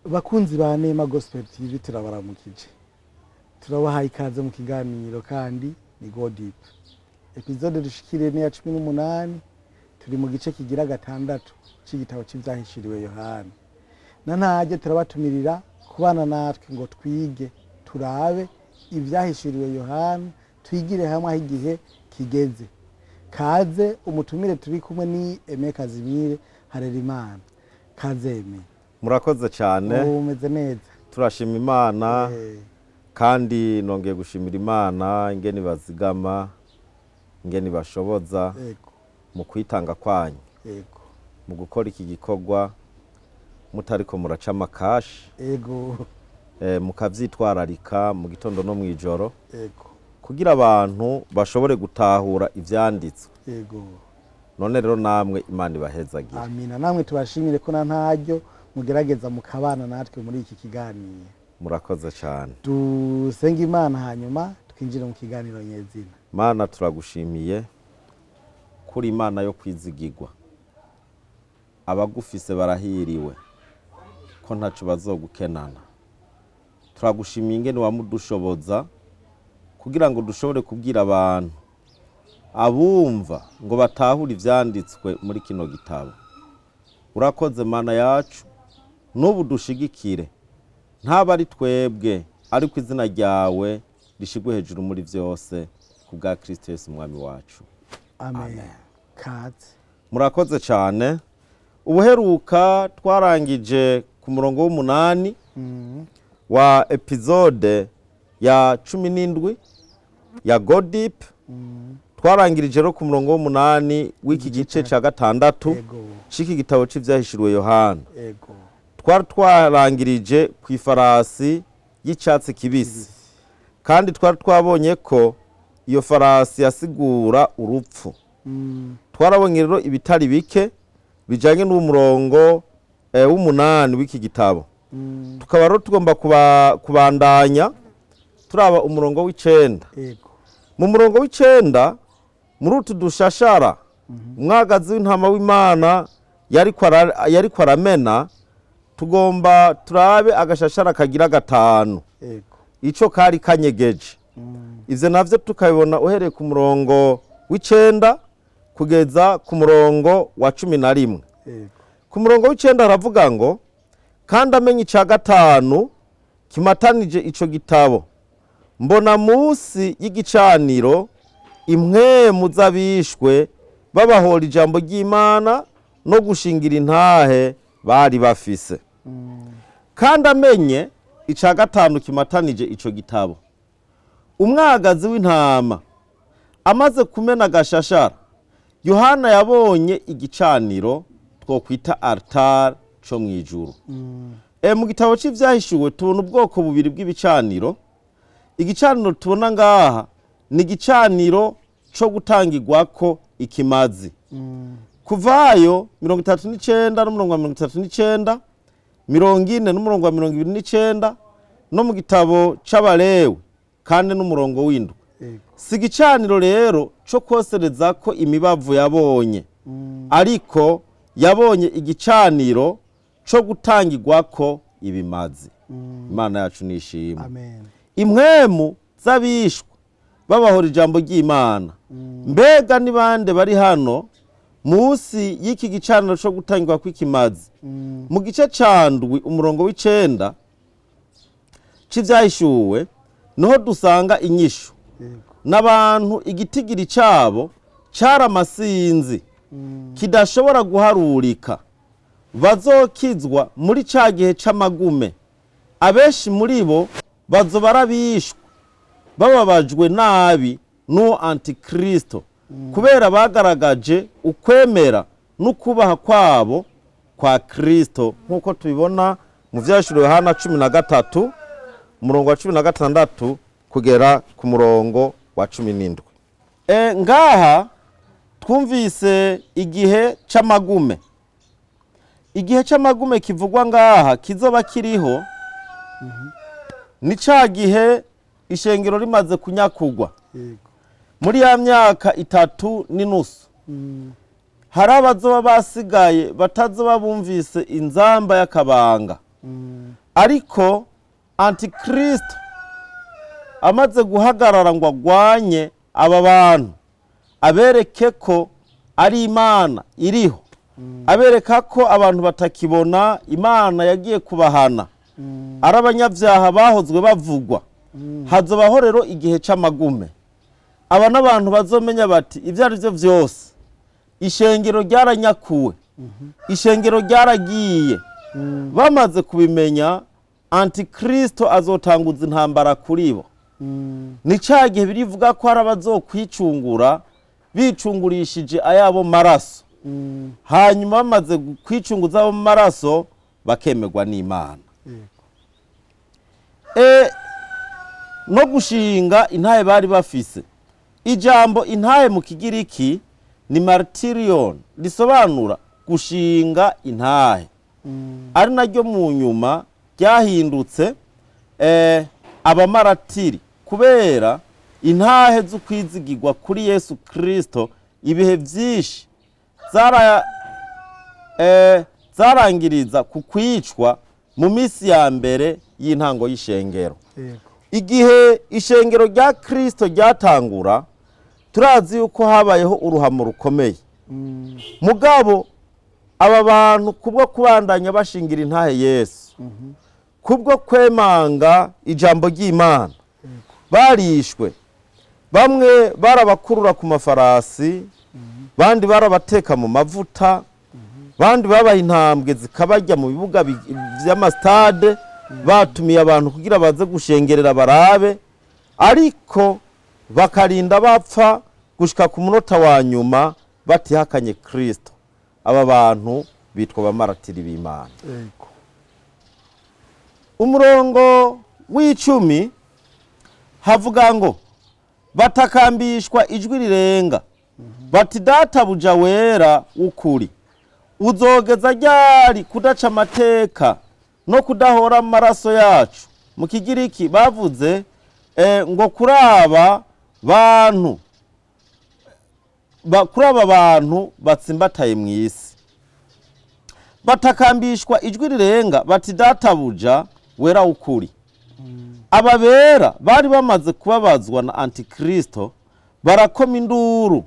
Bakunzi ba Nema Gospel TV, turabaramukije, turabahaye ikaze mu kiganiro kandi ni Go Deep. Episode dushikiriye ni ya 18. Turi mu gice kigira gatandatu c'igitabo c'Ivyahishuriwe Yohana. Na ntajye turabatumirira kubana natwe ngo twige, turabe ivyahishuriwe Yohana, twigire hamwe aho igihe kigeze. Kaze. Umutumire turi kumwe ni Aime Kazimire Harerimana. Kaze, Aime. Murakoze cyane. Ubu umeze neza? Turashima Imana. Kandi nongeye gushimira Imana ingene bazigama, ingene bashoboza mu kwitanga kwanyu, mu gukora iki gikorwa mutariko muraca amakashi, mukavyitwararika mu gitondo no mw'ijoro, kugira abantu bashobore gutahura ivyanditswe. None rero namwe Imana ibahezagire. Amina. Namwe tubashimire ko na ntaryo mugerageza mukabana natwe muri iki kiganiro. Murakoze cyane. Dusenge Imana, hanyuma twinjire mu kiganiro nyezina. Mana, turagushimiye kuri Imana yo kwizigirwa. Abagufise barahiriwe ko ntaco bazogukenana. Turagushimiye ingene wamudushoboza kugira ngo dushobore kubwira abantu abumva ngo batahure ivyanditswe muri kino gitabo. Urakoze, Mana yacu. N'ubu dushigikire, ntaba ari twebwe, ariko izina ryawe rishigwe hejuru muri vyose, ku bwa Kristo Yesu Umwami wacu. Amen. Kaze. Murakoze cyane. Ubuheruka twarangije ku murongo w'umunani wa episode ya 17 ya Go Deep. Twarangirije rero ku murongo w'umunani w'iki gice cya gatandatu c'iki gitabo c'Ivyahishuriwe Yohana. Twari twarangirije ku ifarasi y'icyatsi kibisi, kandi twari twabonye ko iyo farasi yasigura urupfu. Twarabonye rero ibitari bike bijanye n'umurongo w'umunani w'iki gitabo. Tukaba rero tugomba kubandanya turaba umurongo w'icenda. Mu murongo w'icenda, muri utu dushashara umwagazi w'intama w'Imana yariko aramena, tugomba turabe agashashara kagira gatanu, ico kari kanyegeje. Ivyo navyo tukabibona uhereye ku murongo w'icenda kugeza ku murongo wa 11. Ku murongo w'icenda haravuga ngo: "Kandi amenye ica gatanu kimatanije ico gitabo, mbona munsi y'igicaniro impwemu z'abishwe babahora ijambo ry'Imana no gushingira intahe bari bafise." Kandi amenye ica gatanu kimatanije ico gitabo, umwagazi w'intama amaze kumena agashashara, Yohana yabonye igicaniro twokwita altare co mw'ijuru. Mu gitabo c'Ivyahishuwe tubona ubwoko bubiri bw'ibicaniro. Igicaniro tubona ngaha ni igicaniro co gutangirwako ikimazi. Kuvayo 39 n'umurongo wa 39, 40 n'umurongo wa 29, no mu gitabo c'Abalewi kandi n'umurongo w'indwi. Si igicaniro rero co koserezako imibavu yabonye, ariko yabonye igicaniro co gutangirwako ibimazi. Imana yacu nishimwe. Amen. Impwemu z'abishwe babahora ijambo ry'Imana. Mbega ni bande bari hano munsi y'iki gicaniro co gutangirwa kw'ikimazi? Mu gice ca ndwi, umurongo w'icenda c'Ivyahishuwe, niho dusanga inyishu. N'abantu igitigiri cabo cari amasinzi kidashobora guharurika, bazokizwa muri ca gihe c'amagume. Abenshi muri bo bazoba arabishwe bababajwe nabi n'uwo antikristo, kubera bagaragaje ukwemera n'ukubaha kwabo kwa Kristo, nk'uko tubibona mu Vyahishuriwe Yohana 13, umurongo wa 16 kugera ku murongo wa 17. Ngaha twumvise igihe c'amagume. Igihe c'amagume kivugwa ngaha kizoba kiriho ni ca gihe ishengero rimaze kunyakugwa, muri ya myaka 3.5. Hari abazoba basigaye batazoba bumvise inzamba y'akabanga. Ariko Antikristo amaze guhagarara ngo agwanye aba bantu, abereke ko ari Imana iriho, abereka ko abantu batakibona Imana yagiye kubahana, ari abanyabyaha bahozwe bavugwa. Hazobaho rero igihe c'amagume. Aba n'abantu bazomenya bati ibyo ari byo byose ishengero ryaranyakuwe, ishengero ryaragiye. Bamaze kubimenya, Antikristo azotanguza intambara kuri bo. Ni cya gihe birivuga ko hari abazokwicungura bicungurishije ayabo maraso, hanyuma bamaze kwicunguza abo maraso bakemerwa n'Imana. No gushinga intahe bari bafise. Ijambo intahe mu Kigiriki ni martyrion, risobanura gushinga intahe, ari naryo mu nyuma ryahindutse abamaratiri, kubera intahe z'ukwizigirwa kuri Yesu Kristo ibihe byinshi zarangiriza ku kwicwa mu minsi ya mbere y'intango y'ishengero. Igihe ishengero rya Kristo ryatangura, turazi yuko habayeho uruhamo rukomeye. Mugabo aba bantu, kubwo kubandanya bashingira intahe Yesu, kubwo kwemanga ijambo ry'Imana, barishwe. Bamwe barabakurura ku mafarasi, bandi barabateka mu mavuta, bandi babaye intambwe zikabarya mu bibuga vy'amasitade, batumiye abantu kugira baze gushengerera barabe, ariko bakarinda bapfa gushika ku munota wa nyuma batihakanye Kristo. Aba bantu bitwa abamaratiri b'Imana. Umurongo w'10 havuga ngo batakambishwa ijwi rirenga bati: "Databuja wera w'ukuri, uzogeza ryari kudaca amateka no kudahora amaraso yacu?" Mu Kigiriki bavuze ngo kuri aba bantu kuri aba bantu batsimbataye mu isi. Batakambishwa ijwi rirenga bati: "Databuja wera w'ukuri." Aba bera bari bamaze kubabazwa na Antikristo barakoma induru,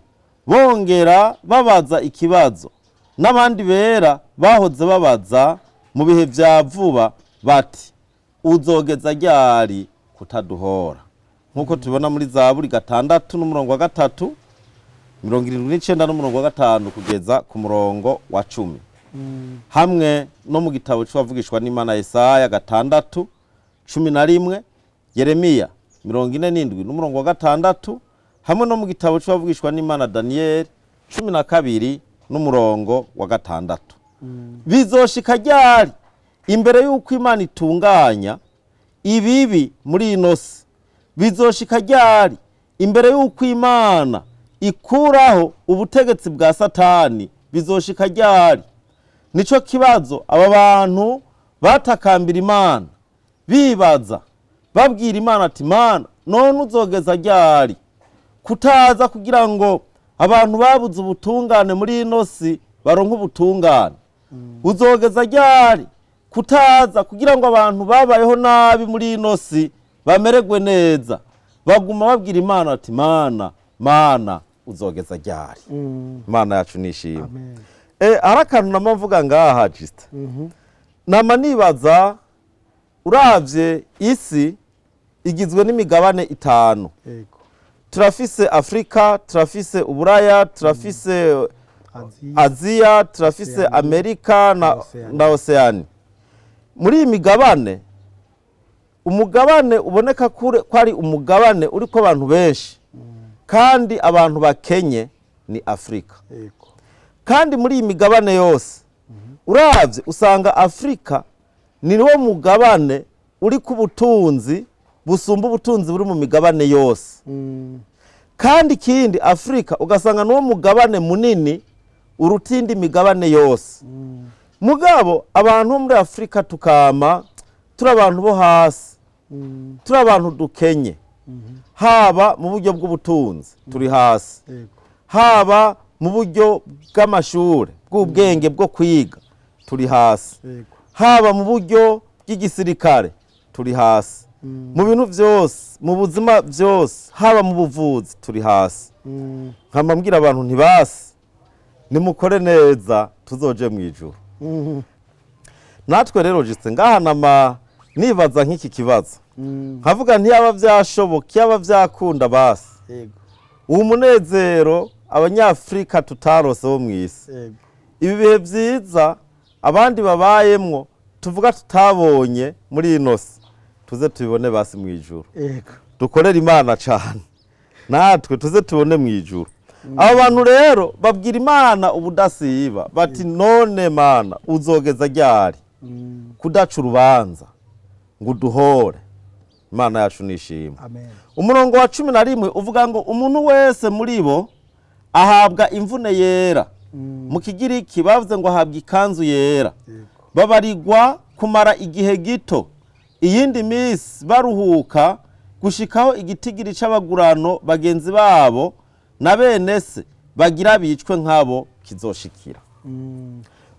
bongera babaza ikibazo n'abandi bera bahoze babaza mu bihe vya vuba bati: "Uzogeza ryari kutaduhora?" Nk'uko tubibona muri Zaburi 6 n'umurongo wa 3, 79 n'umurongo wa 5 kugeza ku murongo wa 10, hamwe no mu gitabo c'uwavugishwa n'Imana Yesaya 6:11, Yeremiya 47 n'umurongo wa 6, hamwe no mu gitabo c'uwavugishwa n'Imana Daniyeli 12 n'umurongo wa 6. Bizoshika ryari imbere y'uko Imana itunganya ibibi muri ino si? Bizoshika ryari imbere y'uko Imana ikuraho ubutegetsi bwa Satani? Bizoshika ryari? Nico kibazo aba bantu batakambira Imana, bibaza, babwira Imana ati: "Mana, none uzogeza ryari kutaza kugira ngo abantu babuze ubutungane muri ino si baronke ubutungane? Uzogeza ryari kutaza kugira ngo abantu babayeho nabi muri ino si bamererwe neza?" Baguma babwira Imana ati: "Mana, Mana, uzogeza ryari?" Imana yacu nishimwe. Amen. Hari akantu nama mvuga ngaha, Justin. Nama nibaza, uravye isi igizwe n'imigabane itanu. Turafise Afurika, turafise Uburaya, turafise Aziya. Aziya, turafise Oceania. Amerika na Oceania. na Oceania. Muri iyi migabane, umugabane uboneka ko ari umugabane uriko abantu benshi kandi abantu bakenye ni Afurika. Kandi muri iyi migabane yose uravye, usanga Afurika ni wo mugabane uriko ubutunzi busumba ubutunzi buri mu migabane yose. Kandi ikindi, Afurika ugasanga niwo mugabane munini uruta indi migabane yose. Mugabo abantu bo muri Afurika tukama turi abantu bo hasi, turi abantu dukenye, haba mu buryo bw'ubutunzi turi hasi, haba mu buryo bw'amashure, bw'ubwenge bwo kwiga turi hasi, haba mu buryo bw'igisirikare turi hasi, mu bintu byose, mu buzima byose, haba mu buvuzi turi hasi. Nkama mbwira abantu ntibasi nimukore neza tuzoje mu ijuru. Natwe rero jitse ngaha nama nibaza nk'iki kibazo, nkavuga ntiyaba byashoboka, yaba byakunda basi uwo munezero Abanyafurika tutarose wo mu isi, ibi bihe byiza abandi babayemwo tuvuga tutabonye muri ino si, tuze tubibone basi mu ijuru. Dukorere Imana cyane, natwe tuze tubone mu ijuru. Abo bantu rero babwira Imana ubudasiba bati: "None Mana, uzogeza ryari kudaca urubanza ngo uduhore?" Imana yacu nishimwe. Amen. Umurongo wa 11 uvuga ngo umuntu wese muri bo ahabwa imvune yera. Mu Kigiriki bavuze ngo ahabwa ikanzu yera. Babarigwa kumara igihe gito, iyindi minsi baruhuka, gushikaho igitigiri c'abagurano bagenzi babo na bene se bagira bicwe nk'abo kizoshikira.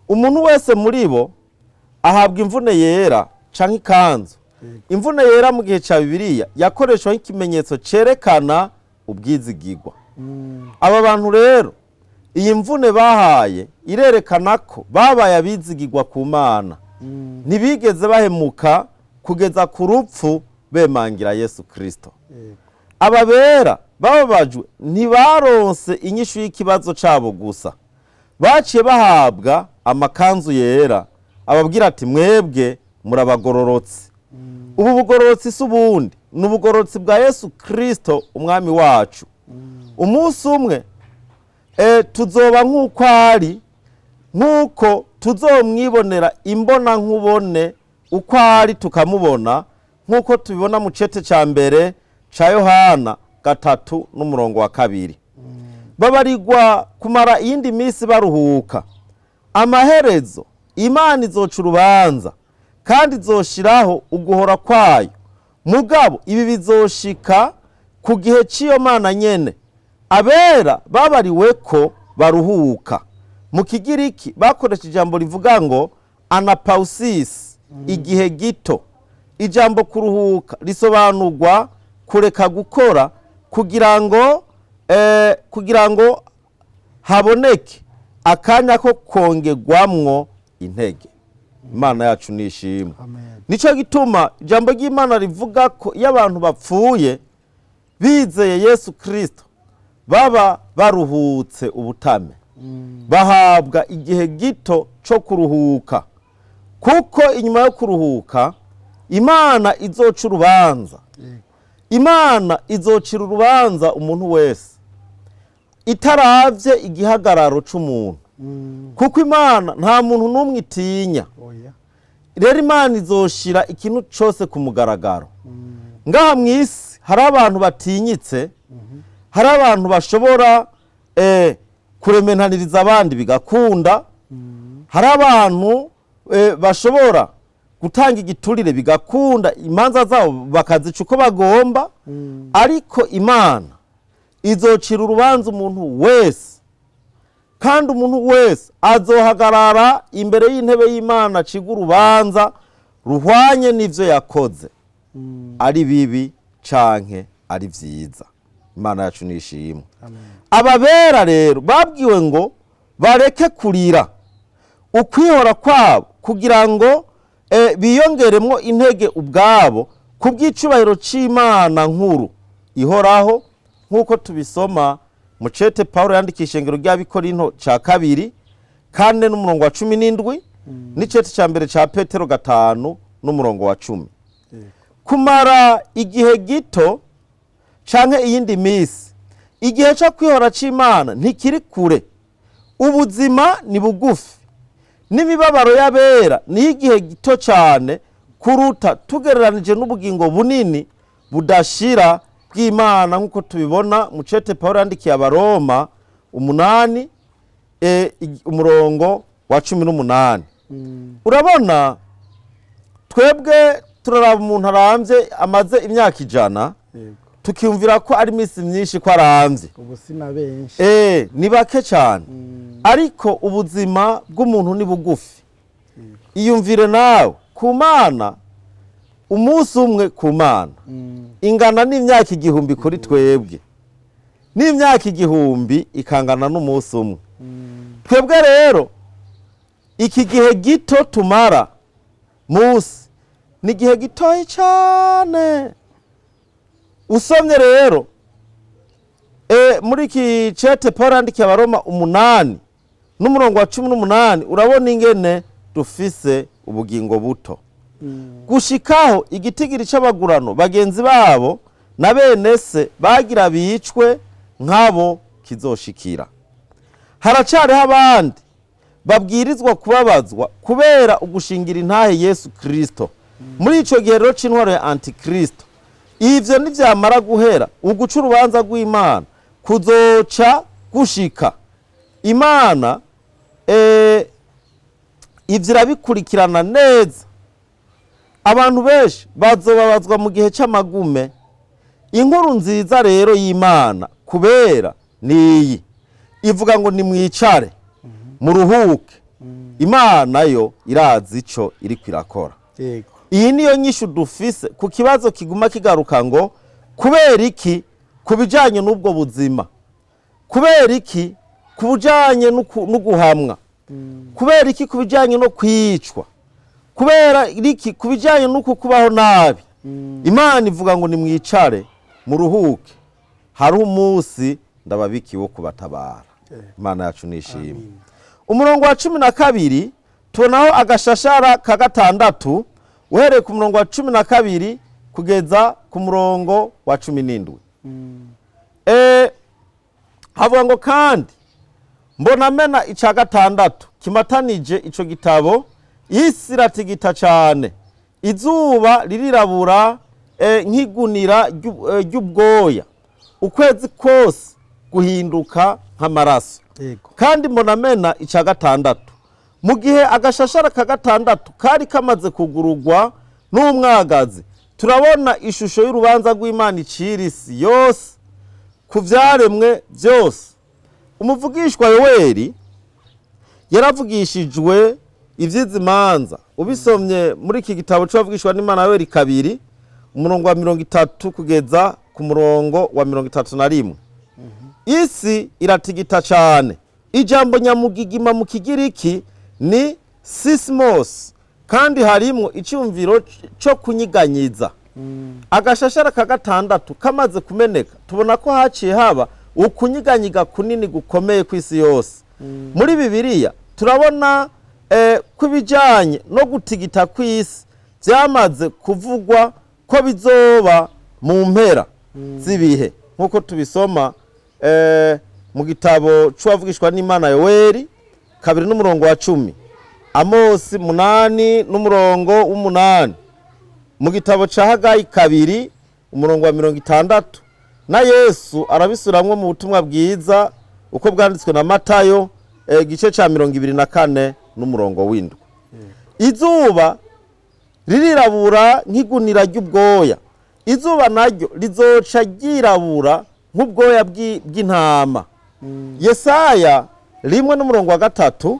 Umuntu wese muri bo ahabwa imvune yera canke ikanzu. Imvune yera mu gihe ca Bibiliya yakoreshwa nk'ikimenyetso cerekana ubwizigirwa. Aba bantu rero iyi mvune bahaye irerekana ko babaye abizigirwa ku Mana, ntibigeze bahemuka kugeza ku rupfu bemangira Yesu Kirisito. Aba bera bababajwe ntibaronse inyishu y'ikibazo cabo gusa, baciye bahabwa amakanzu yera ababwira ati: "Mwebwe murabagororotse." Ubu bugororotsi si ubundi, ni ubugororotsi bwa Yesu Kirisito umwami wacu. Umunsi umwe tuzoba nk'uko ari, nk'uko tuzomwibonera imbona nkubone uko ari, tukamubona nk'uko tubibona mu cete cya mbere cya Yohana 3 n'umurongo wa 2. Babarigwa kumara iyindi minsi baruhuka. Amaherezo Imana izoca urubanza kandi izoshiraho uguhora kwayo, mugabo ibi bizoshika ku gihe cy'iyo Mana nyene. Abera babariwe ko baruhuka, mu Kigiriki bakoresha ijambo rivuga ngo anapausis, igihe gito. Ijambo kuruhuka risobanurwa kureka gukora kugira ngo haboneke akanya ko kongerwamwo intege. Imana yacu nishimwe. Amen. Nicyo gituma ijambo ry'Imana rivuga ko iyo abantu bapfuye bizeye Yesu Kirisito baba baruhutse ubutame, bahabwa igihe gito cyo kuruhuka, kuko inyuma yo kuruhuka Imana izoca urubanza. Imana izocira urubanza umuntu wese itaravye igihagararo c'umuntu, kuko Imana nta muntu n'umwe itinya. Oya. Rero Imana izoshira ikintu cose ku mugaragaro. Ngaha mu isi hari abantu batinyitse, hari abantu bashobora kurementaniriza abandi bigakunda, hari abantu bashobora gutanga igiturire bigakunda, imanza zabo bakazica uko bagomba. Ariko Imana izocira urubanza umuntu wese, kandi umuntu wese azohagarara imbere y'intebe y'Imana aciga urubanza ruhwanye n'ivyo yakoze, ari bibi canke ari vyiza. Imana yacu nishimwe. Amen. Ababera rero babwiwe ngo bareke kurira ukwihora kwabo kugira ngo biyongeremwo intege ubwabo ku bw'icubahiro c'Imana nkuru ihoraho, nk'uko tubisoma mu cete Pawulo yandikisha ishengero ry'Abikorinto ca kabiri 4 n'umurongo wa 17, n'icete ca mbere ca Petero 5 n'umurongo wa 10. Kumara igihe gito canke iyindi minsi, igihe cyo kwihora c'Imana ntikiri kure. Ubuzima ni bugufi n'imibabaro y'abera ni igihe gito cyane kuruta tugereranije n'ubugingo bunini budashira bw'Imana, nk'uko tubibona mu cete Pawulo yandikiye Abaroma 8 umurongo wa 18. Urabona, twebwe turaraba umuntu arambye amaze imyaka 100, tukiyumvira ko ari iminsi myinshi, ko arambye. Ubu sina benshi. Ni bake cyane, ariko ubuzima bw'umuntu ni bugufi. Iyumvire nawe. Ku Mana, umunsi umwe ku Mana ingana n'imyaka 1000 kuri twebwe, n'imyaka 1000 ikangana n'umunsi umwe. Twebwe rero iki gihe gito tumara munsi ni igihe gitoyi cyane. Usomye rero muri iki cete Paul yandikiye Abaroma 8 n'umurongo wa 18, urabona ingene dufise ubugingo buto gushikaho igitigiri c'abagurano bagenzi babo na bene se bagira bicwe nk'abo kizoshikira. Haracariho abandi babwirizwa kubabazwa kubera ugushingira intahe Yesu Kristo. Muri ico gihe rero c'intwaro ya Antikristo, ivyo nivyamara guhera, uguca urubanza rw'Imana kuzoca gushika. Imana ivyo irabikurikirana neza. Abantu benshi bazobabazwa mu gihe c'amagume. Inkuru nziza rero y'Imana kubera niyi ivuga ngo nimwicare muruhuke, Imana yo irazi ico iriko irakora. Iyi niyo nyishu dufise ku kibazo kiguma kigaruka ngo kubera iki ku bijanye n'ubwo buzima, kubera iki ku bijanye n'uguhamwa, kubera iki ku bijanye no kwicwa, kubera iki ku bijanye n'uku kubaho nabi. Imana ivuga ngo nimwicare muruhuke, hari umunsi ndababikiwe wo kubatabara. Imana yacu nishimwe. Umurongo wa 12 tubonaho agashashara ka gatandatu, uhereye ku murongo wa 12 kugeza ku murongo wa 17. Havuga ngo: "Kandi mbona mena ica gatandatu kimatanije ico gitabo, isi iratigita cane, izuba ririrabura nk'igunira ry'ubwoya, ukwezi kose guhinduka nk'amaraso." Kandi mbona mena ica gatandatu. Mu gihe agashashara ka gatandatu kari kamaze kugurugwa n'umwagazi, turabona ishusho y'urubanza rw'Imana icira isi yose ku vyaremwe byose. Umuvugishwa Yoweri yaravugishijwe ivy'izi manza. Ubisomye muri iki gitabo c'abavugishwa n'Imana, Yoweri 2, umurongo wa 30 kugeza ku murongo wa 31. Isi iratigita cane. Ijambo nyamugigima mu Kigiriki ni sismos, kandi harimwo icyumviro co kunyiganyiza. Agashashara ka gatandatu kamaze kumeneka, tubona ko haciye haba ukunyiganyiga kunini gukomeye kw'isi yose. Muri Bibiliya turabona ko ibijanye no gutigita kw'isi byamaze kuvugwa ko bizoba mu mpera z'ibihe, nk'uko tubisoma mu gitabo c'uwavugishwa n'Imana Yoweri 2 n'umurongo wa 10, Amosi 8 n'umurongo w'8, mu gitabo ca Hagayi 2 umurongo wa 60, na Yesu arabisuramwo mu butumwa bwiza uko bwanditswe na Matayo, igice ca 24 n'umurongo w'7. Izuba ririrabura nk'igunira ry'ubwoya, izuba naryo rizoca ryirabura nk'ubwoya bw'intama. Yesaya 1 n'umurongo wa 3,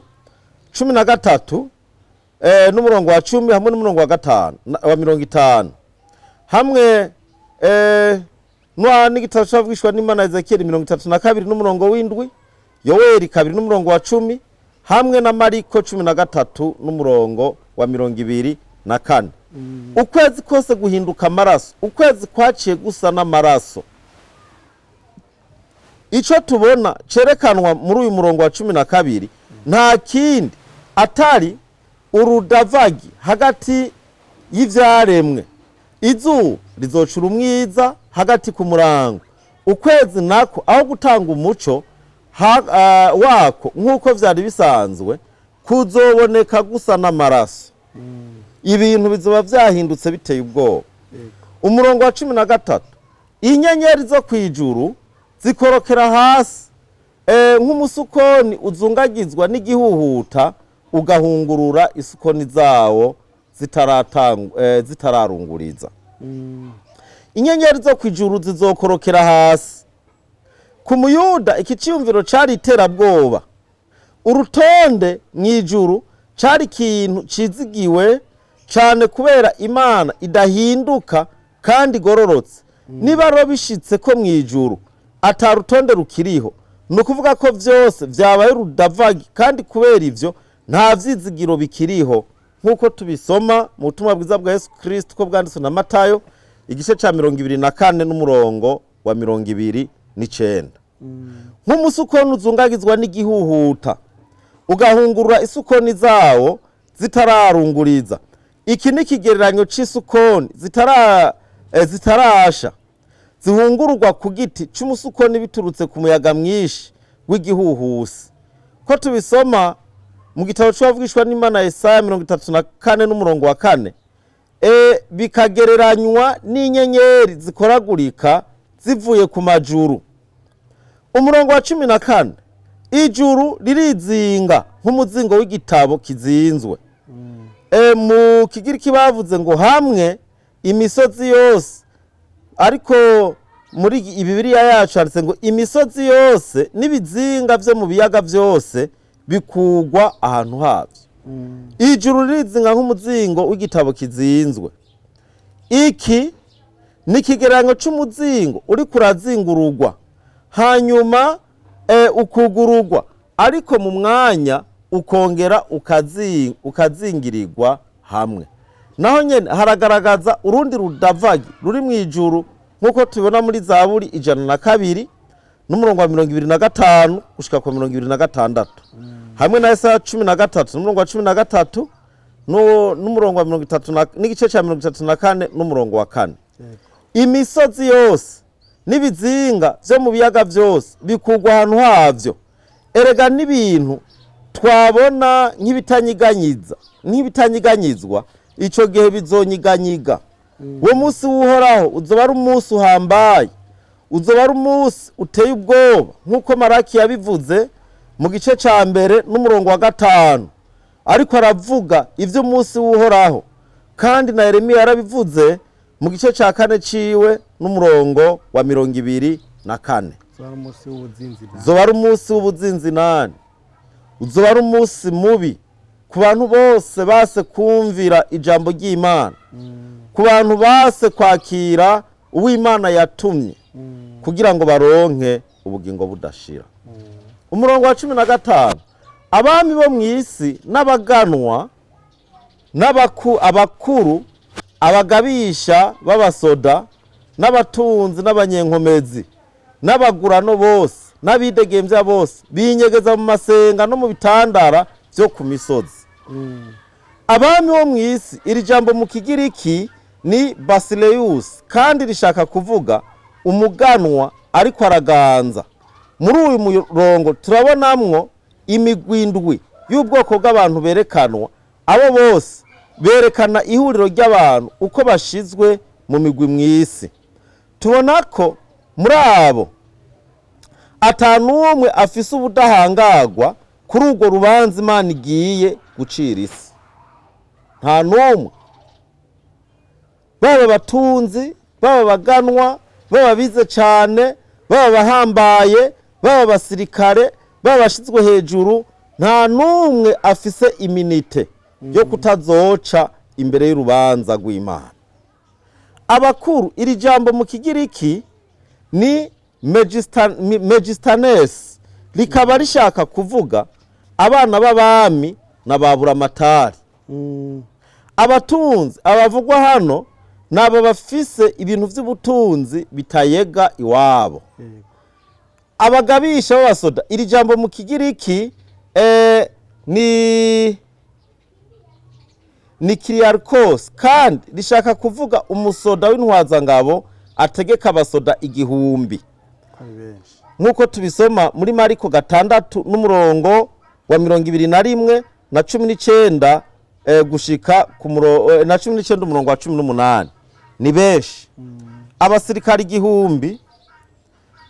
13 n'umurongo wa 10 hamwe n'umurongo wa 5 wa 50, hamwe n'igitabo c'abavugishwa n'Imana Ezekiyeli 32 n'umurongo w'7, Yoweri 2 n'umurongo wa 10, hamwe na Mariko 13 n'umurongo wa 24. Ukwezi kose guhinduka amaraso, ukwezi kwaciye gusa n'amaraso. Ico tubona cerekanwa muri uyu murongo wa 12 nta kindi atari urudavagi hagati y'ivyaremwe. Izuba rizocura umwiza hagati ku murango, ukwezi nako aho gutanga umuco wako nk'uko vyari bisanzwe, kuzoboneka gusa n'amaraso. Ibintu bizoba vyahindutse biteye ubwoba. Umurongo wa 13: inyenyeri zo kwijuru zikorokera hasi nk'umusukoni uzungagizwa n'igihuhuta ugahungurura isukoni zawo zitararunguriza. Inyenyeri zo kwijuru zizokorokera hasi. Ku Muyuda iki ciyumviro cari iterabwoba. Urutonde mw'ijuru cari ikintu cizigiwe. Cyane kubera Imana idahinduka kandi igororotse. Niba rero bishitse ko mu ijuru ata rutonde rukiriho, ni ukuvuga ko byose byabaye urudavagi, kandi kubera ibyo nta vyizigiro bikiriho, nk'uko tubisoma mu butumwa bwiza bwa Yesu Kristo ko bwanditswe na Matayo, igice ca 24 n'umurongo wa 29. Nk'umusukoni uzungagizwa n'igihuhuta ugahungurura isukoni zawo zitararunguriza. Iki ni ikigereranyo c'isukoni zitarasha zihungururwa ku giti c'umusukoni biturutse ku muyaga mwinshi w'igihuhusi, ko tubisoma mu gitabo c'uwavugishwa n'Imana Yesaya 34 n'umurongo wa 4. Bikagereranywa n'inyenyeri zikoragurika zivuye ku majuru. Umurongo wa 14: ijuru ririzinga nk'umuzingo w'igitabo kizinzwe. Mu Kigiriki bavuze ngo hamwe imisozi yose, ariko muri Bibiliya yacu handitse ngo imisozi yose n'ibizinga vyo mu biyaga vyose bikugwa ahantu havyo. Ijuru ririzinga nk'umuzingo w'igitabo kizinzwe. Iki ni ikigereranyo c'umuzingo uriko urazingurugwa, hanyuma ukugurugwa, ariko mu mwanya ukongera ukazingirirwa hamwe. Naho nyene haragaragaza urundi rudavagi ruri mu ijuru, nk'uko tubibona muri Zaburi 102 n'umurongo wa 25 gushika ku 26, hamwe na Yesaya 13 n'umurongo wa 13 n'umurongo wa 30 n'igice ca 34 n'umurongo wa 4. Imisozi yose n'ibizinga vyo mu biyaga vyose bikugwa ahantu havyo. Erega n'ibintu twabona nk'ibitanyiganyiza, nk'ibitanyiganyizwa, ico gihe bizonyiganyiga. Uwo munsi w'Uhoraho uzoba ari umunsi uhambaye, uzoba ari umunsi uteye ubwoba, nk'uko Maraki yabivuze mu gice ca 1 n'umurongo wa 5, ariko aravuga ivy'umunsi w'Uhoraho. Kandi na Yeremiya yarabivuze mu gice ca 4 ciwe n'umurongo wa 24. Uzoba ari umunsi w'ubuzinzi. Uzoba ari umunsi w'ubuzinzinani, uzoba ari umunsi mubi ku bantu bose base kumvira ijambo ry'Imana, ku bantu base kwakira uw'Imana yatumye kugira ngo baronke ubugingo budashira. Umurongo wa 15: abami bo mu isi n'abaganwa abakuru, abagabisha b'abasoda, n'abatunzi, n'abanyenkomezi, n'abagurano bose, n'abidegemvya bose, binyegeza mu masenga no mu bitandara vyo ku misozi. Abami bo mu isi, iri jambo mu Kigiriki ni basileus, kandi rishaka kuvuga umuganwa ariko araganza. Muri uyu murongo turabonamwo imigwi indwi y'ubwoko bw'abantu berekanwa. Abo bose berekana ihuriro ry'abantu uko bashizwe mu migwi mu isi. Tubona ko muri abo ata n'umwe afise ubudahangagwa kuri urwo rubanza Imana igiye gucira isi. Nta n'umwe, baba abatunzi, baba abaganwa, baba abize cane, baba abahambaye, baba abasirikare, baba abashizwe hejuru, nta n'umwe afise immunité yo kutazoca imbere y'urubanza rw'Imana. Abakuru, iri jambo mu Kigiriki ni megistanes, rikaba rishaka kuvuga abana b'abami na ba buramatari. Abatunzi abavugwa hano ni aba bafise ibintu vy'ubutunzi bitayega iwabo. Abagabisha b'abasoda, iri jambo mu Kigiriki ni kiriarkos, kandi rishaka kuvuga umusoda w'intwazangabo ategeka abasoda 1000, Ko ari benshi. nk'uko tubisoma muri Mariko 6 n'umurongo wa 21 na 19, gushika ku na 19 umurongo wa 18. Ni benshi. Abasirikari 1000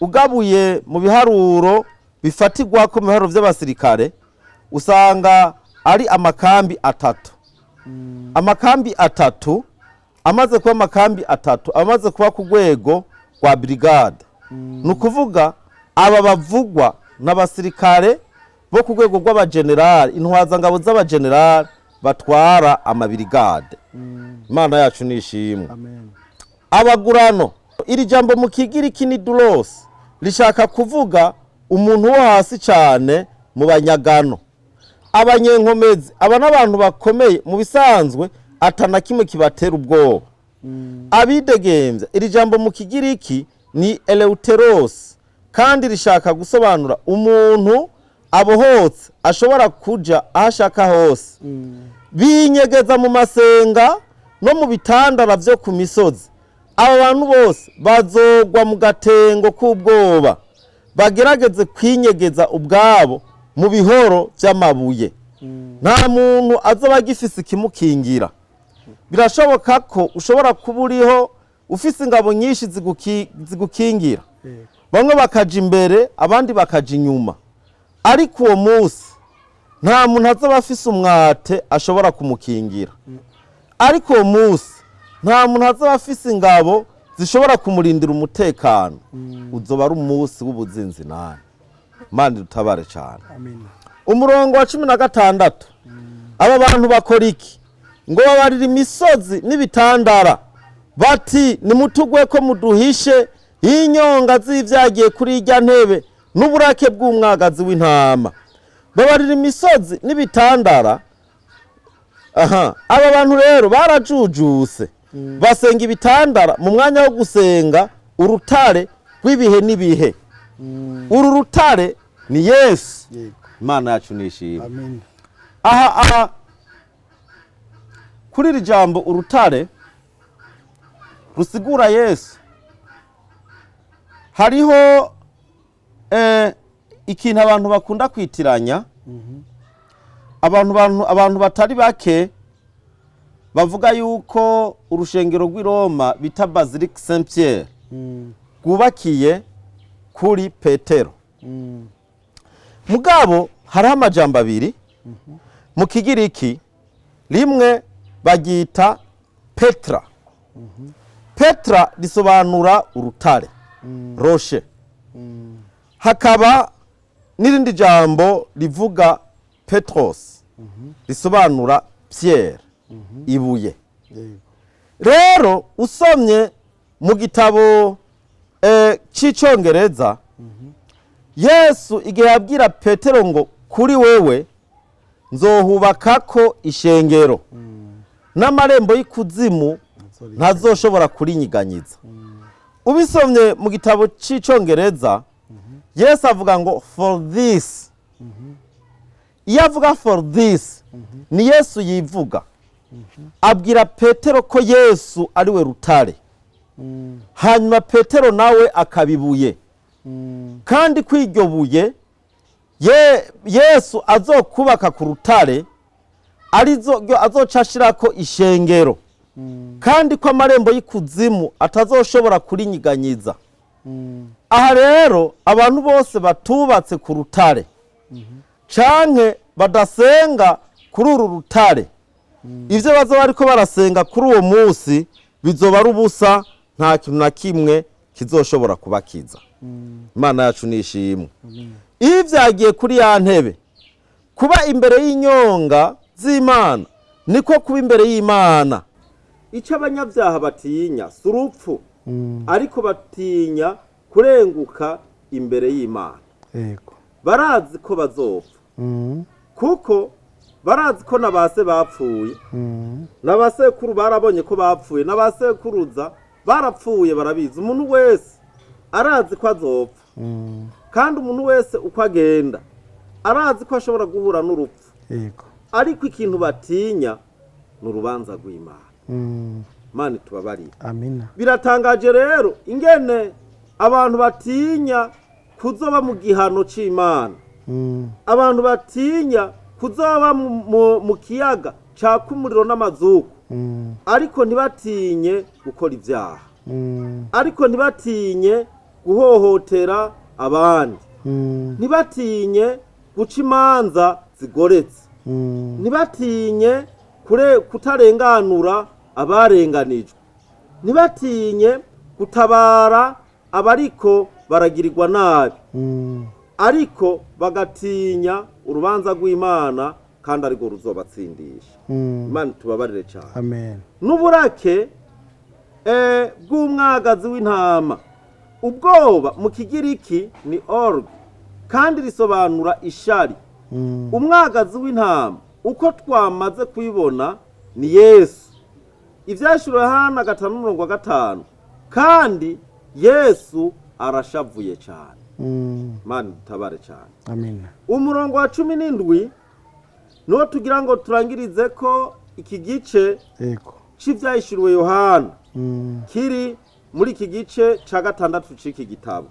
ugabuye mu biharuro bifatirwako, mu biharuro vy'abasirikare, usanga ari amakambi atatu. Amakambi atatu amaze kuba amakambi atatu amaze kuba ku rwego rwa brigade. Ni ukuvuga aba bavugwa n'abasirikare bo ku rwego rw'abagenerali, intwazangabo z'abagenerali. batwara amabirigade. Imana yacu nishimwe. Amen. Abagurano, iri jambo mu Kigiriki ni dulos, rishaka kuvuga umuntu wo hasi cyane mu banyagano. Abanyenkomezi, aba n'abantu bakomeye mu bisanzwe, atana kimwe kibatera ubwoba. Abidegembya, iri jambo mu Kigiriki ni eleuteros, kandi rishaka gusobanura umuntu abohotse, ashobora kuja aho ashaka hose. Binyegeza mu masenga no mu bitandara vyo ku misozi. Aba bantu bose bazogwa mu gatengo k'ubwoba, bagerageze kwinyegeza ubwabo mu bihoro vy'amabuye. Nta muntu azoba agifise ikimukingira. Birashoboka ko ushobora kuba uriho ufise ingabo nyinshi zigukingira, bamwe bakaja imbere, abandi bakaja inyuma, ariko uwo munsi nta muntu azoba afise umwate ashobora kumukingira. Ariko uwo munsi nta muntu azoba afise ingabo zishobora kumurindira umutekano. Uzoba ari umunsi w'ubuzinzi. Nani Mana dutabare cyane. Amen. Umurongo wa 16: aba bantu bakora iki? Ngo babarira imisozi n'ibitandara bati: "Nimutugwe ko muduhishe inyonga z'ibyagiye kuri irya ntebe n'uburake bw'umwagazi w'intama." Babarira imisozi n'ibitandara. Aha aba bantu rero barajujuse, basenga ibitandara mu mwanya wo gusenga urutare rw'ibihe n'ibihe. Uru rutare ni Yesu. Imana yacu nishimwe. Amen. Aha kuri iri jambo urutare rusigura Yesu, hariho ikintu abantu bakunda kwitiranya. Abantu batari bake bavuga yuko urushengero rw'i Roma bita Basilique Saint Pierre rwubakiye kuri Petero. Mugabo hariho amajambo abiri mu Kigiriki: rimwe baryita Petra. Petra risobanura urutare, rocher. Hakaba n'irindi jambo rivuga Petros, risobanura pierre, ibuye. Rero usomye mu gitabo cy'icyongereza, Yesu igihe yabwira Petero ngo: "Kuri wewe nzohubakako ishengero, n'amarembo y'ikuzimu ntazoshobora kurinyiganyiza." Ubisomye mu gitabo cy'icyongereza, Yesu avuga ngo "for this". Iyo avuga "for this", ni Yesu yivuga, abwira Petero ko Yesu ari we rutare, hanyuma Petero nawe akabibuye, kandi ko iryo buye Yesu azokubaka ku rutare arizo azoca ashirako ishengero, kandi ko amarembo y'ikuzimu atazoshobora kurinyiganyiza. Aha rero abantu bose batubatse ku rutare canke badasenga kuri uru rutare, ivyo bazoba bariko barasenga kuri uwo munsi bizoba ari ubusa, nta kintu na kimwe kizoshobora kubakiza. Imana yacu nishimwe. Iyo vyagiye kuri ya ntebe, kuba imbere y'inyonga z'Imana niko kuba imbere y'Imana. Icyo abanyabyaha batinya si urupfu, ariko batinya kurenguka imbere y'Imana. Barazi ko bazopfa, kuko barazi ko na ba se bapfuye, na ba sekuru barabonye ko bapfuye, na ba sekuruza barapfuye, barabizi. Umuntu wese arazi ko azopfa, kandi umuntu wese uko agenda arazi ko ashobora guhura n'urupfu. Ariko ikintu batinya ni urubanza rw'Imana. Imana itubabarire. Amina. Biratangaje rero ingene abantu batinya kuzoba mu gihano c'Imana, abantu batinya kuzoba mu kiyaga caka umuriro n'amazuku, ariko ntibatinye gukora ibyaha, ariko ntibatinye guhohotera abandi, ntibatinye guca imanza zigoretse, ntibatinye kutarenganura abarenganijwe, ntibatinye gutabara abariko baragirirwa nabi, ariko bagatinya urubanza rw'Imana. Kandi arirwo ruzobatsindisha. Imana tubabarire cyane. Amen. N'uburake bw'umwagazi w'intama. Ubwoba mu Kigiriki ni org, kandi risobanura ishari. Umwagazi w'intama, uko twamaze kubibona, ni Yesu. Ibyashyiriwe Yohana 5 umurongo wa 5. Kandi Yesu arashavuye cyane. Imana idutabare cyane. Amen. Umurongo wa 17 niwo tugira ngo turangirize ko iki gice cy'ibyahishuriwe Yohana kiri muri iki gice cya gatandatu cy'iki gitabo.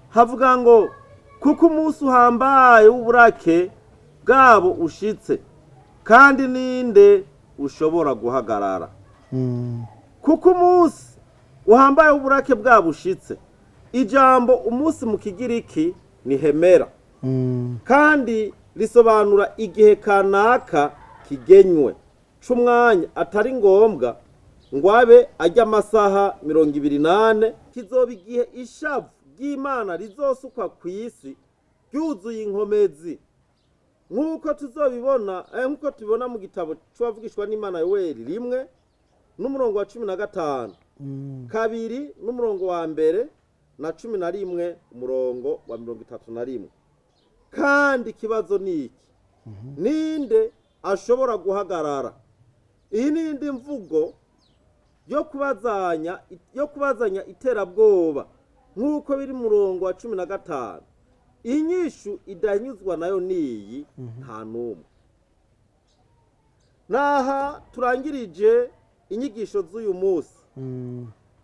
Havuga ngo: "Kuko umunsi uhambaye w'uburake bwabo ushitse, kandi ninde ushobora guhagarara?" Kuko umunsi uhambaye w'uburake bwabo ushitse. Ijambo umunsi mu Kigiriki ni hemera, kandi risobanura igihe kanaka kigenywe c'umwanya, atari ngombwa ngo abe ajya amasaha 24. Kizoba igihe ishavu ry'Imana rizosukwa ku isi ryuzuye inkomezi, nk'uko tuzobibona, nk'uko tubibona mu gitabo c'uwavugishwa n'Imana Yoweri 1 n'umurongo wa 15, 2 n'umurongo wa 1 na 11 umurongo wa 31. Kandi ikibazo ni iki: ninde ashobora guhagarara? Iyi ni indi mvugo yo kubazanya iterabwoba, nk'uko biri mu murongo wa 15. Inyishu idahinyuzwa nayo niyi: nta n'umwe. Naha turangirije inyigisho z'uyu munsi.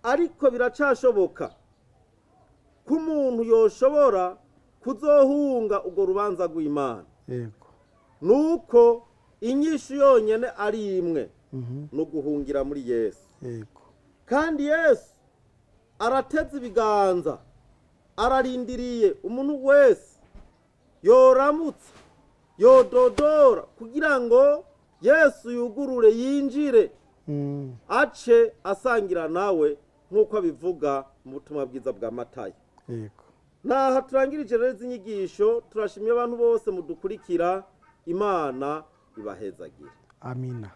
Ariko biracashoboka ko umuntu yoshobora kuzohunga urwo rubanza rw'Imana. Nuko inyishu yonyine ari imwe, ni uguhungira muri Yesu. Kandi Yesu arateze ibiganza, ararindiriye umuntu wese yoramutse, yododora kugira ngo Yesu yugurure, yinjire, ace asangira nawe, nk'uko abivuga mu butumwa bwiza bwa Matayo. Naha turangirije rero izi nyigisho. Turashimye abantu bose mudukurikira. Imana ibahezagire. Amina.